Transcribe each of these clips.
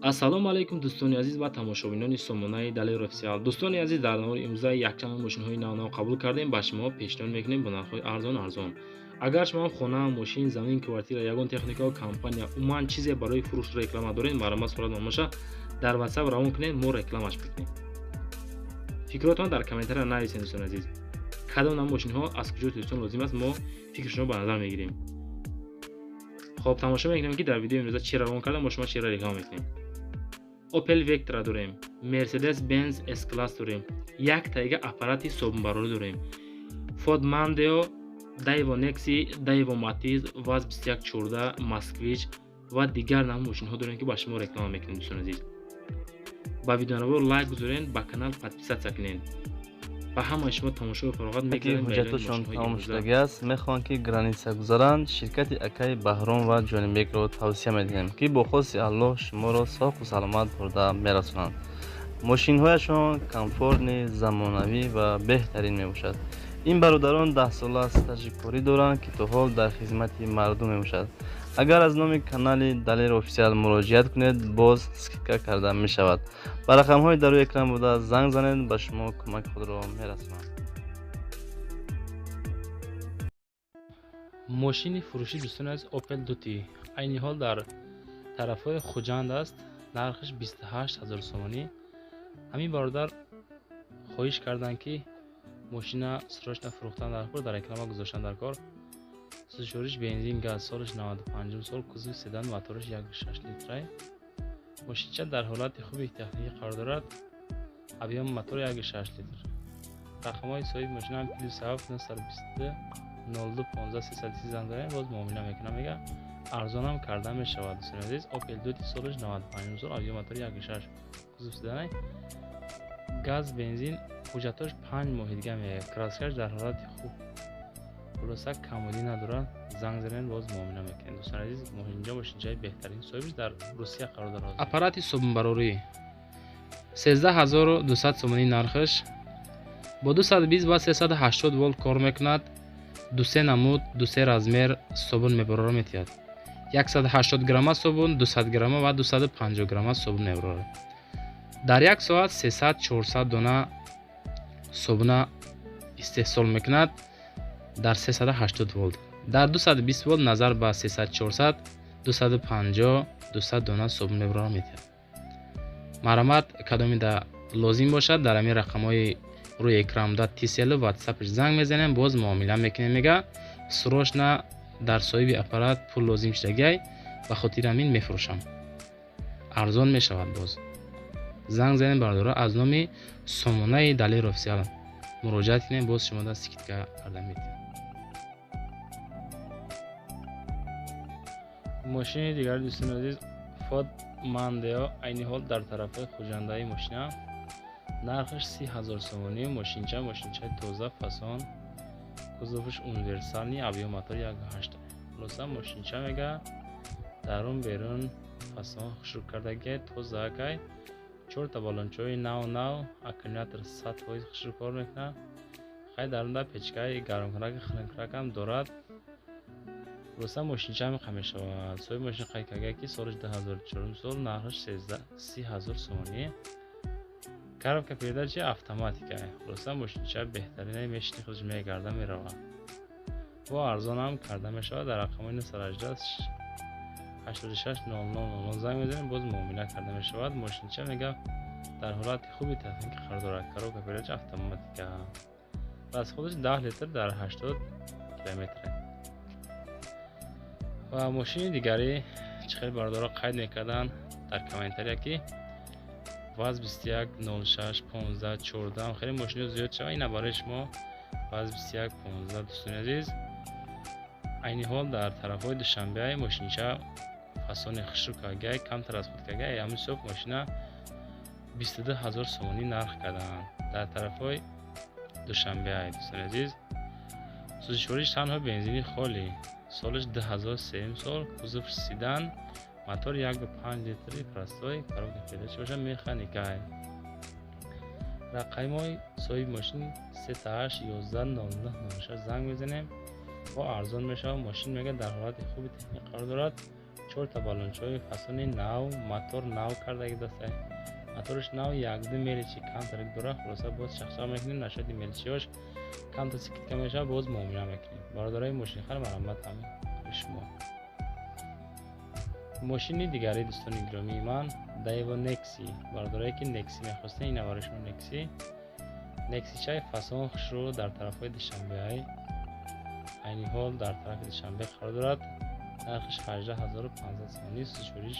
Ассалому алайкум дӯстони азиз ва тамошобинони сомонаи Далер Офисиал. Дӯстони азиз, дар навори имрӯза якчанд мошинҳои навнав қабул кардем, ба шумо пешниҳод мекунем бо нархҳои арзон арзон. Агар шумо хона, мошин, замин, квартира, ягон техника ва компания, умуман чизе барои фурӯш реклама доред, марҳамат сурат номаша дар WhatsApp равон кунед, мо рекламаш мекунем. Фикротон дар комментария нависед, дӯстони азиз. Кадом нам мошинҳо аз куҷо Тоҷикистон лозим аст, мо фикри шумо ба назар мегирем. Хоб, тамошо мекунем, ки дар видеои имрӯза чӣ равон кардам, мо шумо чиро реклама мекунем. Opel Vectra дорем, Mercedes-Benz S-Class дорем, як тайга аппарати собунбарорӣ дорем, Ford Mondeo, Daewoo Nexi, Daewoo Matiz, ВАЗ 2114, Москвич ва дигар нам мошинҳо дорем, ки ба шумо реклама мекунем, дӯстони азиз. Ба видеонавор лайк гузорен, ба канал подписаться кунед. Ба ҳамаи шумо тамошои фароғат мекунем. Ҳуҷҷатошон тамом шудагӣ аст, мехоҳанд, ки граница гузаранд. Ширкати акаи Баҳром ва Ҷонибекро тавсия медиҳем, ки бо хости Аллоҳ шуморо соқу саломат бурда мерасонанд. Мошинҳояшон комфортный, замонавӣ ва беҳтарин мебошад. Ин бародарон 10 сола стажи корӣ доранд, ки то ҳол дар хизмати мардум мебошад. Агар аз номи канали Далер Офисиал муроҷиат кунед, боз скидка карда мешавад. Ба рақамҳои дар рӯи экран буда занг занед, ба шумо кӯмаки худро мерасонанд. Мошини фурӯшӣ, дӯстони азиз, Opel Duty айни ҳол дар тарафҳои Хуҷанд аст, нархаш 28 000 сомонӣ. Ҳамин бародар хоҳиш карданд, ки мошина срочно фурӯхтан дар кор, дар реклама гузоштан дар кор. Сӯзишвориш бензин, газ, солаш 95 сол, кузови седан, мотораш 1,6 литрай. Мошинча дар ҳолати хуби техникӣ қарор дорад, объёми мотор 1,6 литр. Рақамҳои соҳиби мошина +7 922 02 15 330 занг занед, боз муомила мекунам, мега, арзонам карда мешавад. Дӯстони азиз, Opel Duty, солаш 95 сол, объёми мотор 1,6, кузов седанай, газ, бензин, ҳуҷҷатош 5 моҳи дига меояд, краскаш дар ҳолати хуб, хулоса камбудӣ надорад. Занг занед, боз муомила мекунем. Дӯстони азиз, инҷо мошинчаи беҳтарин, соҳибаш дар Русия қарор дорад. Аппарати собунбарорӣ 13 200 сомонӣ нархаш, бо 220 ва 380 волт кор мекунад, дусе намуд, дусе размер собун мебарора метиҳад: 180 грамма собун, 200 грамма ва 250 грамма собун мебарорад. Дар як соат 300-400 дона собуна истеҳсол мекунад дар 380 волт. Дар 220 волт назар ба 300-400, 250, 200 дона собун мебарора метиҳад. Марҳамат, кадомида лозим бошад, дар ҳамин рақамҳои рӯи экран буда Тиселу ватсапш занг мезанем, боз муомила мекунем. Мега, срочно дар соҳиби аппарат пул лозим шудагиай, ба хотири ҳамин мефурӯшам, арзон мешавад. Боз занг занем, бародаро, аз номи сомонаи Далер Офисиал муроҷиат кунем, боз шумода скидка карда метиҳем. Мошини дигар, дӯстони азиз, Ford Mondeo, айни ҳол дар тарафҳои Хуҷандаи мошина, нархаш 30 000 сомонӣ. Мошинча мошинчаи тоза, фасон, кузоваш универсальный, объём мотор 1,8. Хулоса, мошинча, мега, дарун берун фасон, хушрӯ кардагиай, тозаакай, чорта балончаҳои нав нав, аккумулятор 100% хушрӯ кор мекунад. Хай, дарунда печкаи гармкунаки, хунуккунакам дорад. Хулоса, мошинча ҳамиқа мешавад. Соҳиби мошин қайд кардагиай, ки солаш 2004 сол, нархаш 30 000 сомонӣ, коробка передачи автоматика. Хулоса, мошинча беҳтаринай, мешини, худаш мегарда, меравад. Бо арзонам карда мешавад. Дар рақамҳои 918 86 00 00 занг мезанем, боз муомила карда мешавад. Мошинча, мега, дар ҳолати хуби техникӣ қарор дорад, коробка передачи автоматика, расходаш 10 литр дар 80 километр. Ва мошини дигарӣ, чӣ хел бародаро қайд мекарданд дар комментария, ки ВАЗ 21 06 15 14, хеле мошиниҳо зиёд шава. Ина барои шумо ВАЗ 21 15. Дӯстони азиз, айни ҳол дар тарафҳои Душанбеай. Мошинча фасони хушрӯ кардагиай, камтар аз худ кардагиай. Ҳамин ҳисоб мошина 22 000 сомонӣ нарх карданд, дар тарафҳои Душанбеай. Дӯстони азиз, сӯзишвориш танҳо бензини холӣ, солаш 2003 сол, кузов седан, мотор 1,5 литри простой, коробка передачи боша, механикай. Рақамҳои соҳиби мошин 38 11 09 06, занг мезанем, бо арзон мешавад. Мошин, мега, дар ҳолати хуби техникӣ қарор дорад. Чорта баллончаҳои фасони нав, мотор нав кардаги дастай. Мотораш нав, якду мелочи камтарик дора. Хулоса, боз чахчах мекунем, нашоди мелочиҳош камта скидка мешавад, боз муомила мекунем. Бародарои мошинхар, марҳамат, ҳамин шумо. Мошини дигари, дӯстони гиромии ман, Даево Некси. Бародарое ки Некси мехостем, ина барои шумо Некси. Нексичаи фасон, хушрӯ, дар тарафҳои Душанбеай. Айни ҳол дар тарафи Душанбе қарор дорад. Нархиш 18 500 сомонӣ, сӯзишвориш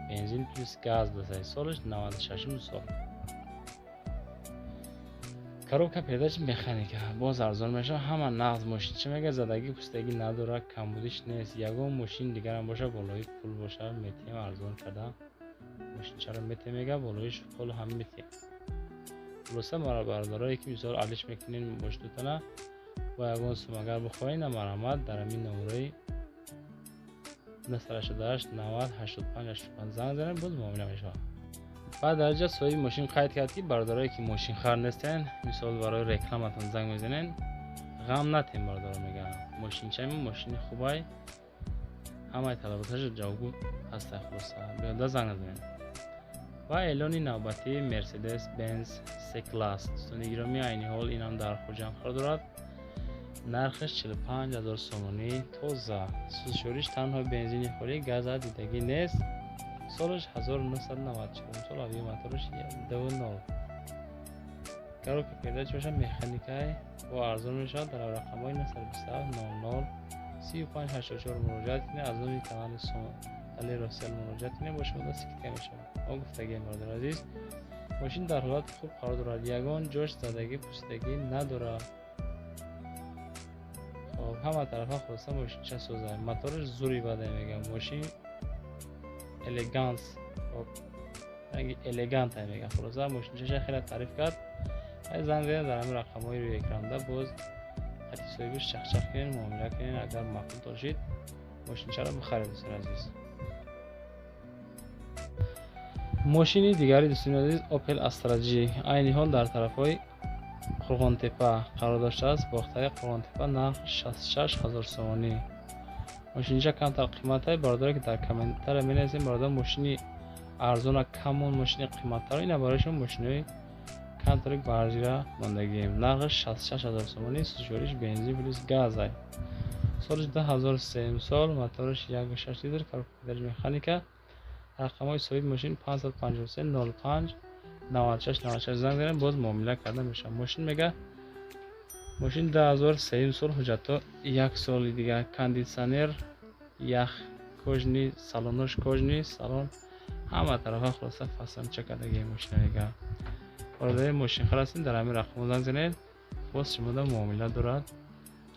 бензин плюс газ дасай. Солаш 96 сол. Коробка передач механика, боз арзон мешавад. Ҳама нағз мошин. Чӣ мега, задагӣ пустагӣ надорад, камбудиш нест. Ягон мошин дигарам боша, болои пул боша, метиҳем, арзон карда мошинчаро метиҳем, мега, болои пул ҳам метиҳем. Хулоса, бародарое ки мисол алиш мекунен мошинотона бо ягон сум, агар бихоҳед, марҳамат, дар ҳамин номерои 988 90 85 85 занг занед, боз муомила мешавад. Баъд дар ҷа соҳиби мошин қайд кард, ки бародарое ки мошинхар нестен, мисол барои рекламатон занг мезанен, ғам натем, бародаро, мегӯям, мошинчаи мо мошини хубай, ҳамаи талаботаша ҷавобгӯ ҳастай. Хулоса, биёда занг назанед. Ва эълони навбатии Мерседес Бенз С класс, дӯстони гиромӣ, айни ҳол инам дар Хуҷанд қарор дорад. Нархаш 45 000 сомонӣ, тоза, сӯзишвориш танҳо бензини холӣ, газа дидагӣ нест. Солаш 1994 сол, объём мотораш 2,0, коробка передач боша механикай, бо арзон мешавад. Дар рақамҳои 927 00 35 84 муроҷиат кунед, аз номи канали Сомали Росиал муроҷиат кунед, бо шумо скидка мешавад. Мо гуфтагием, бародари азиз, мошин дар ҳолати хуб қарор дорад, ягон ҷош задагӣ пустагӣ надорад. Хоб, ҳама тарафа хулоса мошинча соза, мотораш зури бадай, мегам, мошин элеганс, хоб, ранги элеганта, мегам. Хулоса, мошинчаша хеле таъриф кард. Ай занг занед дар ҳамин рақамҳои рӯи экранда, боз хати соҳибиш чахчах кунед, муомила кунед, агар маъқул бошид, мошинчаро бихаред, дӯстони азиз. Мошини дигари, дӯстони азиз, Opel Astra G, айни ҳол дар тарафҳои Қурғонтепа қарор доштааст, бохтаи Қурғонтепа. Нарх 66 000 сомонӣ. Мошинча камтар қиматай. Бародаре ки дар комментария менависем, бародар, мошини арзона камон, мошини қиматтаро, ина барои шумо мошинои камтари баарзира мондагием. Нархаш 66 000 сомонӣ, сӯзишвориш бензин плюс газай. Солаш 2003 сол, мотораш 1,6 литр, коробка механика. Рақамҳои соҳиби мошин 553 05 96 96, занг занед, боз муомила карда мешавад. Мошин, мега, мошин 2003 сол, ҳуҷҷатҳо як соли дигар, кондитсионер, ях, кожаный салонош, кожаный салон, ҳама тарафа хулоса фасонча кардагии мошина, мега. Бародари мошинхар ҳастем, дар ҳамин рақамҳо занг занед, боз шумода муомила дорад.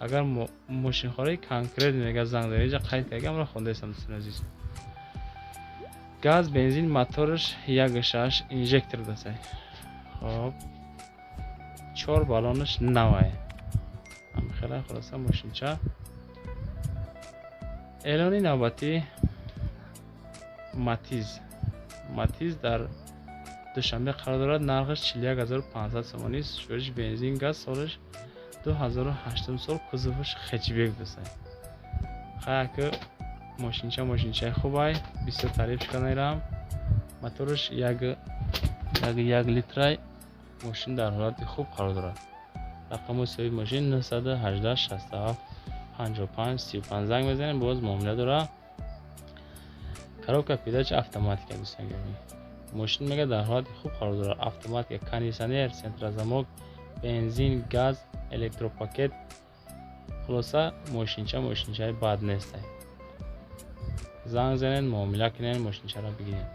Агар мошинхораи конкрет, мега, занг занед, иҷа қайд карда, амро хондаистам, дӯстони азиз. Газ, бензин, мотораш 1,6, инжектор дасай. Хоб, чор баллонаш навай, хеле хулоса мошинча. Эълони навбатӣ Матиз. Матиз дар Душанбе қарор дорад. Нархаш 41 500 сомонӣ, шӯриш бензин, газ, солаш 2008 сол, кузоваш хэтчбек дасай. Хаяки мошинча мошинчаи хубай, бисёр таъриф шуканайрам. Мотораш як литрай. Мошин дар ҳолати хуб қарор дорад. Рақами соҳиби мошин 918 67 55 35, занг мезанем, боз муомила дорад. Коробка передач автоматика, дӯстони гиромӣ. Мошин, мега, дар ҳолати хуб қарор дорад, автоматика, кондитсионер, центрозамок, бензин, газ, электропакет. Хулоса, мошинча мошинчаи бад нестай. Занг занед, муомила кунед, мошинчаро бигиред.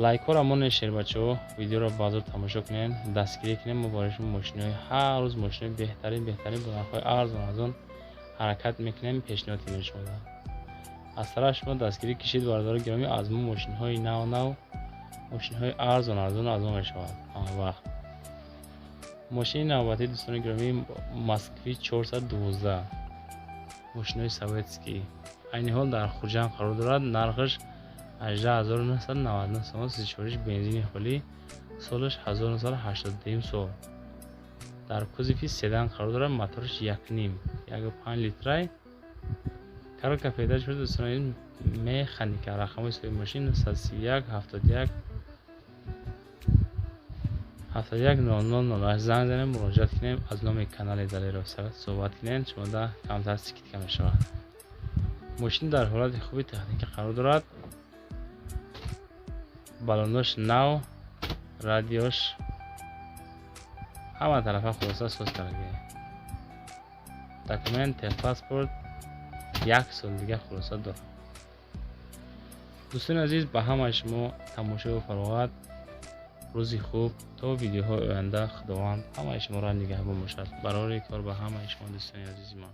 Лайкҳоро монед, шербачаҳо, видеоро баъзор тамошо кунед, дастгирӣ кунед. Мо барои шумо мошинои ҳар рӯз, мошинои беҳтарин, беҳтарин бо нархҳои арзон арзон ҳаракат мекунем, пешниҳод кунем шумода. Аз тараф шумо дастгирӣ кишид, бародари гиромӣ, аз мо мошинҳои нав нав, мошинҳои арзон арзон аз мо мешавад ҳамавақт. Мошини навбатӣ, дӯстони гиромӣ, Москвич 412, мошинои советский, айни ҳол дар Хуҷанд қарор дорад. Нархаш 18 999 сомон, сичориш бензини холӣ, солаш 1982 сол, дар кузови седан қарор дорад. Мотораш якним, 1,5 литрай. Коробка передач шуд, дӯстони азиз, механика. Рақамҳои соҳиби мошин 931 71 71 00 08. Занг занем, муроҷиат кунем, аз номи канали Далеро суҳбат кунем, шумода камтар скидка мешавад. Мошин дар ҳолати хуби техникӣ қарор дорад. Балонош нав, радиош ҳама тарафа хулоса соз кардагӣ. Документ, техпаспорт як сол дига хулоса дорад. Дӯстони азиз, ба ҳамаи шумо тамошою фароғат, рӯзи хуб, то видеоҳои оянда. Худованд ҳамаи шуморо нигаҳбон бошад. Барори кор ба ҳамаи шумо, дӯстони азизи ман.